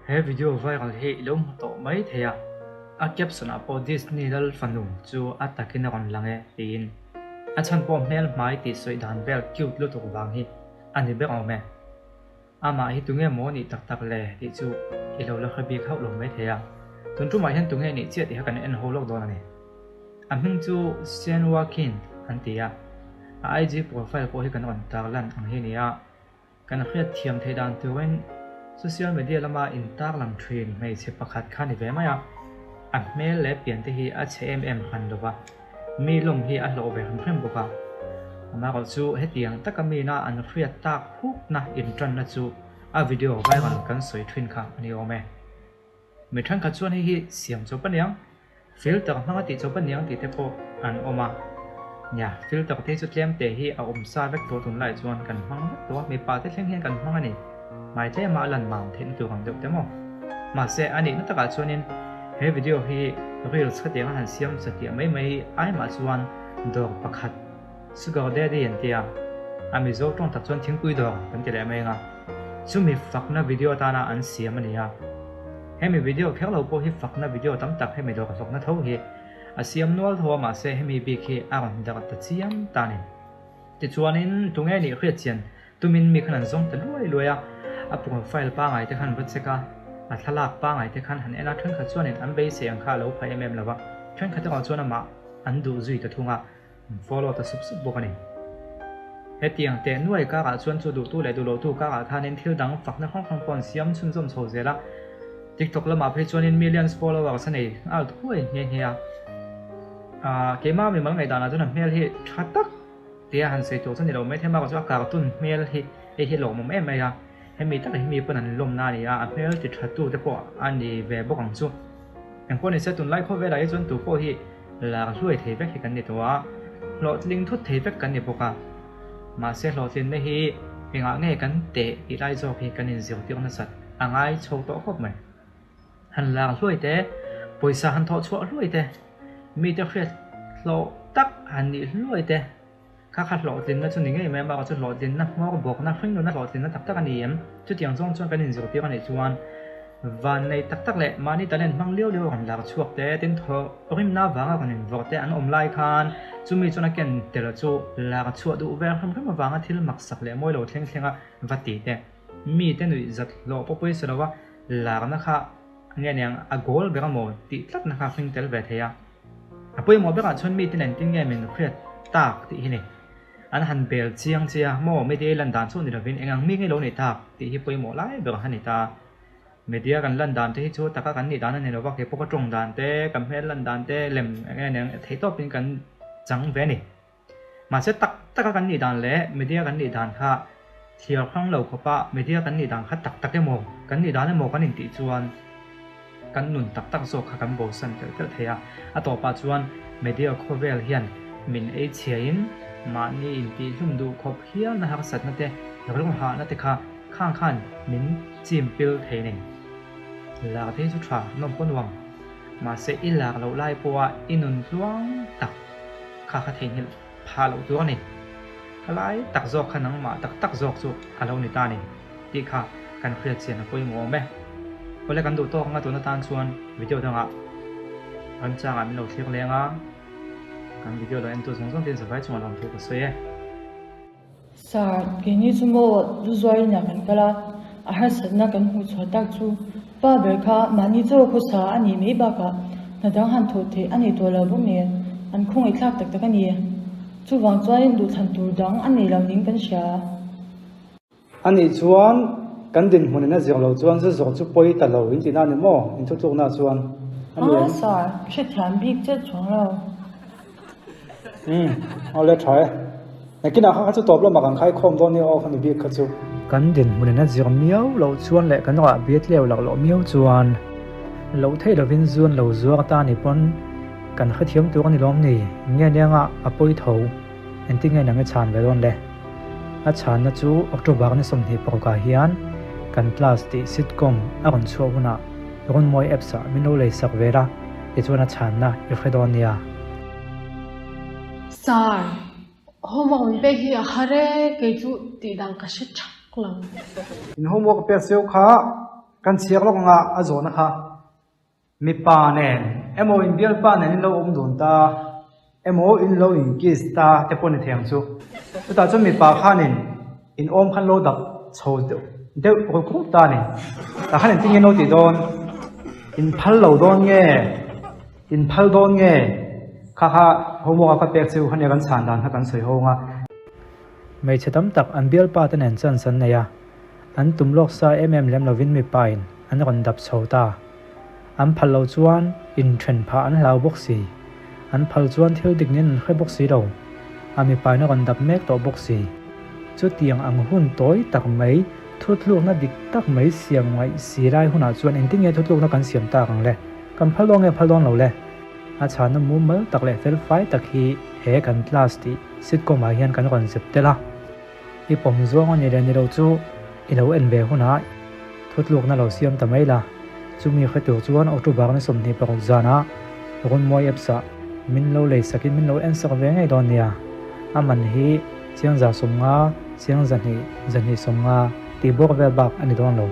He video viral hi i lo hmu tawh mai thei a, a caption ah pawh Disney lal fanu chu a takin a rawn lang e tiin a chhan pawh hmel hmai tih sawi dan vel cute lutuk vang hi a ni ber awm e. Amah hi tunge maw nih tak tak le tih chu i lo la hre bik hauh lo mai thei a, tun tumah hian tunge nih chiah tih kha kan en ho lawk dawn a ni. A hming chu Sean Joaquin an ti a, a IG profile pawh hi kan rawn tarlan ang hi a ni a. Kan hriat thiam theih dan turin social media lama intarlang thin hmeichhe pakhat kha ni ve mai a, a hmel leh pian te hi a chhe em em hran lo va, mi lawm hi a hlawh ve hrim hrim bawk a. Amaherawh chu hetiang taka mina an hriat tak hukna intanna chu a video viral kan sawi thin kha a ni awm e. Mi thenkhat chuan hei hi siam chawp a niang, filter hmanga tih chawp a niang tih te pawh an awm a. Nia, filter te hi chu tlem te hi a awm sa vek tawh tunlai chuan kan hmang vek tawh a, mipa te thleng hian kan hmang a ni. Hmai tlema a lan mam theihna tur ang deuh te maw? Mahse, a nihna takah chuanin he video hi reels khatianga han siam satliah mai mai ai mah chuan dawr pakhat, Sugar Daddy an ti a, a Mizo tawng tak chuan thingpui dawr kan ti leh mai ang a, chumi fakna video atana an siam a ni a. Hemi video kher lo pawh hi fakna video tam tak hemi dawr hlawkna tho hi a siam nual tho a mahse hemi bik hi a rawn darh ta chiam ta a ni. Tichuanin tunge nih hriat chian tumin mi khan an zawng ta luai luai a, a profile pangai te khan va check a, a thlalak pangai te khan han en a, thenkhat chuanin an beisei ang kha a lo pha em em lo va, thenkhat erawh chuan amah an duh zui ta thung a. An follow ta sup sup bawk a ni. Hetiang teh nuai karah chuan chu duhtu leh duhlohtu karah khanin thil dang fakna hrang hrang pawh an siam chhunzawm chho zel a. TikTok lamah phei chuanin millions followers a nei nghal thuai nghe nghe a. Aaa keimah mimal ngaihdanah chuan a hmel hi tha tak tia han sawi tur chu ni lo mai thei bakah chuan a cartoon hmel hi hei hi lawmawm em mai a. Hemi takah hi mi pawn an lawmna a ni a, a hmel ti tha tu te pawh a ni ve bawk ang chu. Engpawh nise tunlai khawvelah hi chuan tu pawh hi lar hluai thei vek hi kan ni tawh a, hlawhtling thut thei vek kan ni bawk a. Mahse hlawhtlinna hi engah nge kan teh tih lai zawk hi kan inzirtir nasat a ngai chho tawh khawp mai. Han lar hluai te, pawisa han thawh chhuah hluai te, mite hriat hlawh tak han nih hluai te, Kha kha hlawhtlinna chu ni ngei mai a, bakah chu hlawhtlinna hmawr bawkna, hringnuna hlawhtlinna tak tak a ni em? Chutiang zawng chuan kan inzirtir a nih chuan vannei tak tak leh mahni talent hmang liau liau a rawn lar chhuak te, tin thaw rimna avanga rawn invawrh te an awm lai khan chumi chuan a ken tel chu lar chhuah duh ve hrim hrim avanga thil maksak leh mawi lo thleng thlenga va ti te, mite nuih zat hlawh pawh pawisa lova larna kha nge niang a goal ber a maw tih tlatna kha hring tel ve thei a. A pawimawh berah chuan mite nen tin nge min hriat tak tih hi ni. An han bel chiang che a, maw media i lan dan chu ni lovin eng ang mi nge lo nei tak tih hi pawimawh lai ber a ni ta. Media kan lan dan te hi chu taka kan nih dan a ni lova, kei pawh ka tawng dan te, ka hmel lan dan te lem eng nge niang theihtawpin kan chang ve a ni. Mahse tak taka kan nih dan leh media kan nih dan kha thliar hrang lo khawpa media kan nih dan kha tak tak emaw kan nih dan emaw kan intih chuan kan nun tak tak zawk kha kan bosan telh telh thei a. A tawpah chuan media khawvel hian min ei chhiain mahni intihhlum duh khawp hialna harsatna te rilruhahna te kha khang khan min chim pil thei a ni. Lar te hi chu tha nawm pawh nuam. Mahse i lar loh lai pawha i nun tluang tak kha kha theihnghilh phah loh tur a ni. Ka lai tak zawk kha nangmah tak tak zawk chu a lo ni ta a ni tih kha kan hriat chian a pawimawh awm e. Awle kan duh tawk anga tun atan chuan video dangah remchangah min lo thlir leng a, kan video lo entu zawng zawng te in zavai chungah lawmthu ka sawi e. Sir, keini chu maw zu zuar inah kan kal a, a harsatna kan hmuh chhuah tak chu pa ber kha mahni chaw khawsa a nih mai bakah hna dang han thawh theih a nei tawh lo bawk nen an khawngaihthlak tak tak a ni. Chuvang chuanin duhthlan tur dang a nei lo ning kan hria. A nih chuan kan dinhmunin a zir lo chuan zu zawh chu pawi ta lo in tihna a ni maw? Inthutlukna chuan a ni em? Sir, hrethiam bik chet chuang lo. Umm, awle tha e. Nakinah kha kha chu tawp lamah kan khai khawm dawn nia aw khami bik kha chu. Kan dinhmunin a zir miau loh chuan leh kan rah biat leu lak loh miau chuan loh theih lovin zuan lo zuar ta ni pawn kan hrethiam tur a ni lawm ni? Nge nianga a pawi tho? Engtin nge nang i chhan ve dawn le? A chhanna chu October ni 26 ah hian kan class tih sitcom a rawn chhuah hunah Runmawi apps ah min lo lei sak ve la, tichuan a chhanna i hre dawn nia. Sir, homework min pek hi a har e, kei chu tih dan ka hre thak lo. In homework pek seuh kha. Kan chhiar lawk anga a zawhna kha mipa nen emaw in bialpa nen in lo awm dun ta emaw in lo in kiss ta te pawh ni thei ang chu. Chutah chuan mipa khanin in awm khan lo dap chho deuh deuh ruk ruk ta a ni. Tah khan engtin nge lo tih dawn? In phal lo dawn nge? In phal dawn nge? Kha kha homework a ka pek chu kha nia kan chhan dan kha kan sawi ho ang a. Hmeichhe tam tak an bialpa te nen chance an nei a, an tum lawk sa em em lem lovin mipa in an rawn dap chho ta. An phal lo chuan inthen phah an hlau bawk si. An phal chuan thil dik nen an hre bawk si lo. A mipa in a rawn dap mek tawh bawk si. Chutiang ang hun tawi tak mai, thutlukna dik tak mai siam ngaih si lai hunah chuan engtin nge thutlukna kan siam tak ang le? Kan phal dawn nge phal dawn lo le? A chhana mumal tak leh felfai tak hi he kan class tih sitcom ah hian kan rawn zep tel a. I pawm zawng a ni leh ni lo chu i lo en ve hunah thutlukna lo siam ta mai la. Chumi hre tur chuan October ni 26 zanah Runmawi apps ah min lo lei sakin min lo en sak ve ngei dawn nia. A man hi chiang za 50, chiang 200, 250 tih bawk vel bak a ni dawn lo.